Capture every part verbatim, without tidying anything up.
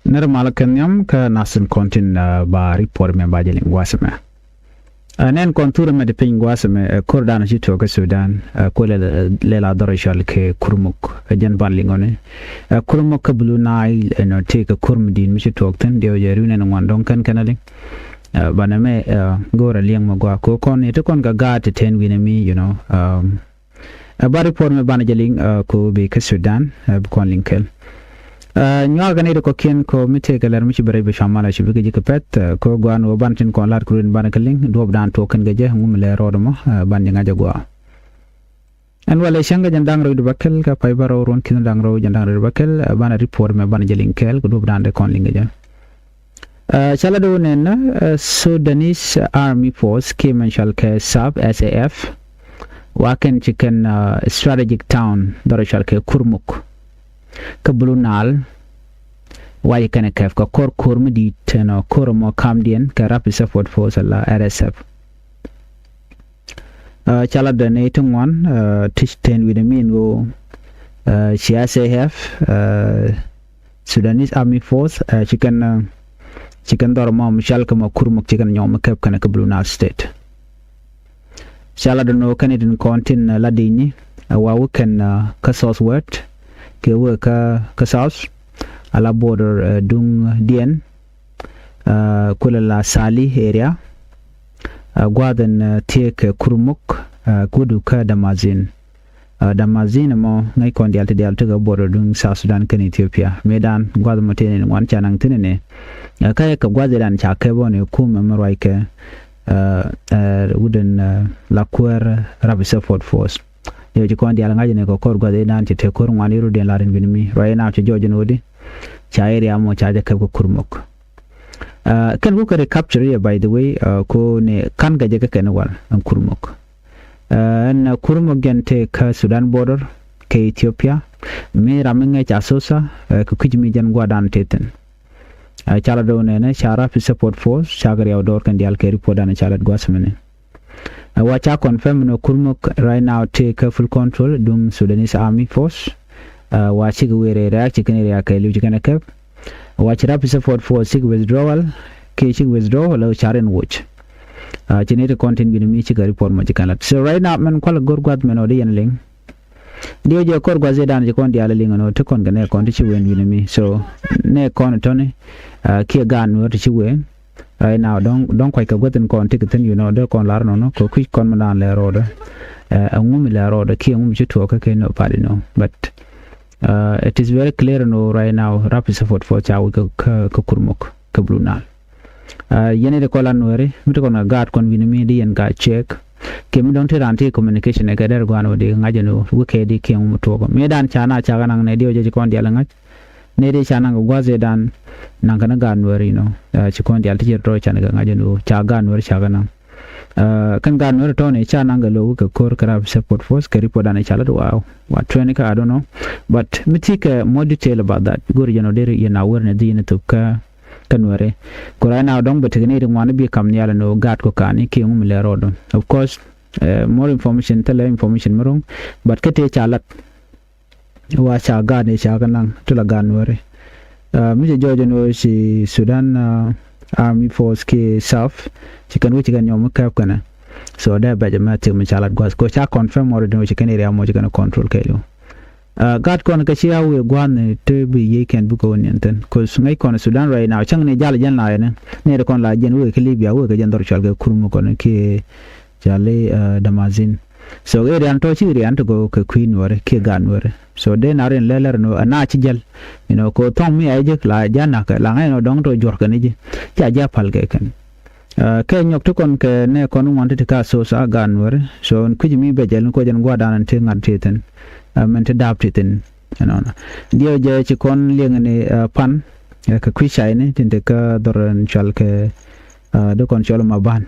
Nɛr malä kɛ nhiam kä nasin kɔn tin ba report mɛ ba jɛ liŋ gua̱a̱th mɛ. Nɛn kɔn thurɛ mɛ ti piny gua̱a̱th mɛ, ko̱r dan ci tuɔɔk kä Sudan, kuɛ lɛ la dhɔr cɔal kɛ Kurmuk. Jɛn ban liŋ ɔni Kurmuk kä Blue Nile, ɛnɔ tëë kɛ ko̱r mi di̱i̱t mi ci tuɔɔk thi̱n, diɛw jɛ riw nɛn ŋuan dɔ̱ŋ kɛn kɛn a liŋ. Banɛ mɛ go̱o̱r a liɛŋ mɛ gua̱a̱ ko kɔn i̱ ti kɔn kɛ gaat ti tɛn wi̱nɛ mi, you know. Ɛ ba report mɛ banɛ jɛ liŋ ko bi kä Sudan, ɛ bi kɔn liŋ kɛl. Nyuak kɛ ni ti kɔkiɛn ko mi tëëkɛ lɛr mi ci bɛ rɛy bi cuam malɛ ci bikɛ ji̱ kɛ pɛth, ko guan wä ban tin kɔn lat kɛ ruin banɛ kɛ liŋ duɔp dan tuɔk kɛn kɛ jɛ ŋum lɛ rɔɔd mɔ, ban jɛ ŋa̱c jɛ gua̱a̱. Ɛn walɛ cäŋ kɛ jɛn da̱ŋ rɛw di bä kɛl kɛ pay bä rɛw ruɔ̱n ki̱n da̱ŋ rɛw jɛn da̱ŋ rɛw di bä kɛl, banɛ report mɛ banɛ jɛ liŋ kɛl kɛ duɔp dan dee kɔn liŋ kɛ jɛ. Cä la do̱n nɛn, Sudanese Army Force kiɛ mɛn cɔal kɛ SAF, S A F, wa kɛn ci kɛn strategic town dhɔr cɔal kɛ Kurmuk kä Blue Nile. Wa ci kɛn kɛp kɛ kɔr ko̱r mi di̱i̱t ɛnɔ ko̱r mɔ kamdiɛn kɛ Rapid Support Force ala R S F. Cä la do̱n nɛy ti ŋuan ti tɛn wi̱nɛ min ɣöö ci S A F, Sudanese Army Force, ci kɛn ci kɛn dhɔr mɔ mi cɔal kɛ mɔ Kurmuk ci kɛn nyɔk mi kɛp kɛn kä Blue Nile State. Cä la do̱n nɔ kɛn itin kɔn tin la di̱i̱ni, wa wä kɛn kä South West kɛ wä kä kä South, ala border duŋ diɛn, kulɛ la Sali area. Gua̱a̱th ɛn thiek kɛ Kurmuk, gudu kä Damazin. Damazin mɔ ŋäc kɔn dial ti dial ti kɛ border duŋ South Sudan kɛn Ethiopia. Mëë dan gua̱th mɔ tëë ni ŋuan ca naŋ thi̱n ni. Kä yɛ kɛ gua̱th idan ca kɛp ɔn i̱ kum ɛmɛ ruac kɛ wudɛn la kuäär Rapid Support Force. Yɛ ci kɔn dial ŋa̱c ni kɛ kɔr gua̱th idan ci tëë ko̱r ŋuan i̱ rut diɛn la̱r in wi̱n mi ruac inan ci jɔɔc in wudi. Ca area mɔ ca jɛ kɛp kɛ Kurmuk. Kɛn wukɛ recapture yɛ, by the way, ko ni kan kɛ jɛ kɛ kɛn wal ɛn Kurmuk. Ɛn Kurmuk jɛn tëë kä Sudan border kɛ Ethiopia. Mi ram mi ŋäc Asosa kɛ kui̱c mi jɛn gua̱dan tëë thi̱n. Ca la do̱n nɛnɛ ca Rapid Support Force ca kɛ riaw dɔɔr kɛn dial kɛ report dan ca la gua̱th mini. Wa ca confirm ni Kurmuk right now tëë kä full control duŋ Sudanese Army Force. Wa cikɛ wëë rɛy rɛ̈ɛ̈k ci kɛn area kɛ liw ci kɛn kɛp. Wa ci Rapid Support Force cik withdrawal, kiɛ cik withdraw la car in wuc. Ci ni ti kɔn tin wi̱n mi cikɛ report mɔ ci kɛn lat. So right now mɛn kual go̱r gua̱th mɛn ɔ di yɛn liŋ. Diɛ jɛ kɔr gua̱th idan ci kɔn dial liŋ nɔ ti kɔn kɛ nɛ kɔn ti ci wen wi̱n mi. So nɛ kɔn tɔni kiɛ gan nuɔr ti ci wen. Right now dɔŋ dɔŋ kuac kɛ gua̱th in kɔn ti kɛ thin, you know, dee kɔn lar nɔnɔ kɛ kui̱ kɔn mi dan lɛ rɔɔdɛ. Ɛ ŋumi lɛ rɔɔdɛ kiɛ ŋumi ci tuɔɔk kɛ kɛ nɔ padi nɔ. But it is very clear nɔ right now Rapid Support Force ca wi̱c kɛ kä Kurmuk kɛ Blue Nile. Yɛn i̱ ti kɔn la nuɛri mi ti kɔn kɛ gaat kɔn wi̱n mi di yɛn ka check. Kɛ mi dɔ̱ŋ ti ran ti communication ɛ kɛ dɛr guan wä di ŋa̱c ɛn wä kɛ di kiɛŋ wä mi tuɔɔk mi dan ca na ca kɛ naŋ nɛ di wä jɛ ci kɔn dial ŋa̱c. Nɛ di ca naŋ kɛ gua̱th ɛ dan naŋ kɛn gaat nuɛri, you know, ci kɔn dial ti ci rɔ can kɛ ŋa̱c ɛn wä ca gaat nuɛri ca kɛ naŋ. Kɛn gaat nuɛri tɔni ca naŋ kɛ lo̱w kɛ ko̱r kɛ Rapid Support Force kɛ report dan ca lät wa wa twenty ka, I don't know. But mi ti kɛ more detail about that go̱ri jɛn wä deri yɛn a wär nɛ di yɛn thop kä kä nuɛri. Ku right now dɔŋ bɛ tekɛ ni ri ŋuan bi kam nhial ni ɣöö gaat kɔ ka̱n i̱ kiɛ ŋu mi lɛ rɔɔdɔ. Of course more information thilɛ information mi ro̱ŋ. But kä tëë ca lat wa ca gaat ni ca kɛ naŋ ti la gaat nuɛri. Mi cɛ jɔɔc ni ɣöö ci Sudan Army Force kiɛ SAF ci kɛn wä ci kɛn nyɔm mi kɛp kɛnɛ. So dee bɛc ɛmɛ thiek mi ca lat gua̱th kɔ ca confirm already ni ɣöö ci kɛn area mɔ ci kɛn control kɛɛliw. Gaat kɔn kä ci a wëë gua̱a̱th ni te bi yiey kɛn bikɛ wä niɛn thi̱n. Cause ŋäc kɔn Sudan right now cäŋ ni jal jɛn la yɛn ni ri kɔn la jɛn wëë kä Libya wëë kä jɛn dhɔr cual kɛ Kurmuk kɔn kiɛ cali Damazin. So area ni tɔ ci area ni ti gɔ kɛ kui̱ nuɔri kiɛ gaat nuɔri. So dee na rin lɛlɛr ni a na ci jäl. You know, ko thɔŋ mi a jek la jana kɛ la ŋa̱c ni dɔŋ tɔ juɔr kɛ ni ji̱ ca jɛ pal kɛ kɛn. Kɛ nyɔk ti kɔn kɛ nɛ kɔn ŋuan ti ti ka so sa gaat nuɔri. So kui̱c mi bɛ jɛl ni ko jɛn gua̱dan ti ŋa̱t ti thi̱n. Mɛn ti daap ti thi̱n. Ɛnɔnɔ diɛw jɛ ci kɔn liɛŋ ni pan kɛ kui̱ cay ni tin ti kä dhɔr cual kɛ di kɔn cual ma ban.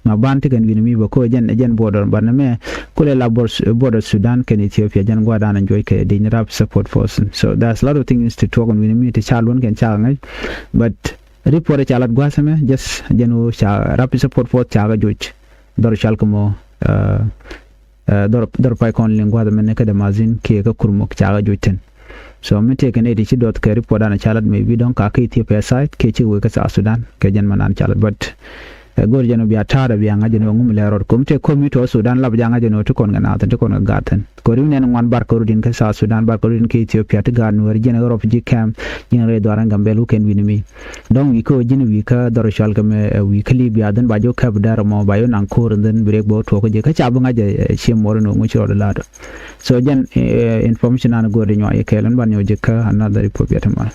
Ma ban ti kɛn wi̱n mi bɛ ko jɛn jɛn border ban mɛ kulɛ la border Sudan kɛn Ethiopia jɛn gua̱dan juɔc kɛ di ni Rapid Support Force. So there's a lot of things ti tuɔk kɛn wi̱n mi ti ca luɔn kɛn ca ŋäc. But report ca lat gua̱a̱th ɛmɛ just jɛn ɣöö ca Rapid Support Force ca kɛ joc dhɔr cal kɛ mɔ. Dhɔr pay kɔn liŋ gua̱a̱th ɛmɛ ni kä Damazin kiɛ kä Kurmuk ca kɛ joc thi̱n. So mi tëëkɛ nɛy ti ci duɔth kɛ report dan ca lat, maybe dɔ̱ŋ ka kä Ethiopia side kiɛ ci wëë kä South Sudan, kɛ jɛn mɛ nan ca lat, but ɛ go̱o̱r jɛn ɔ bia ta̱a̱dɛ bia ŋa̱c jɛn ɔ ŋu mi lɛ rɔɔd ko̱ mi tëë ko̱r mi tɔ̱ Sudan lap jɛ ŋa̱c jɛn ɔ ti kɔn kɛ naath thi̱n, ti kɔn kɛ gaat thi̱n. Ko̱r mi nɛn ŋuan bar ko̱r din kä South Sudan, bar ko̱r din kä Ethiopia ti gaat Nuɛɛr, jɛn ɛ refugee camp, jɛn ɛ rɛy dhuaar ɛn Gambɛl who can win mi. Dɔ̱ŋ wi̱i̱ kä ji̱n wi̱i̱ kä dhɔr cual kɛ mɛ, ɛ, wi̱i̱ kä Libya, then ba jɛ wä käp dɛr mɔ, ba jɛ wä naŋ ko̱r, then bi riɛk bɛ wä tuɔɔk kä jɛ. Kä ca bi ŋa̱c jɛ, ɛ, ciɛ muɔr ni wä ŋu ci rɔɔd la̱t. So jɛn, ɛ, information an go̱o̱r di nyuak yɛ kɛɛl, ɛn ban nyuak jɛ kä another report bia ti mal.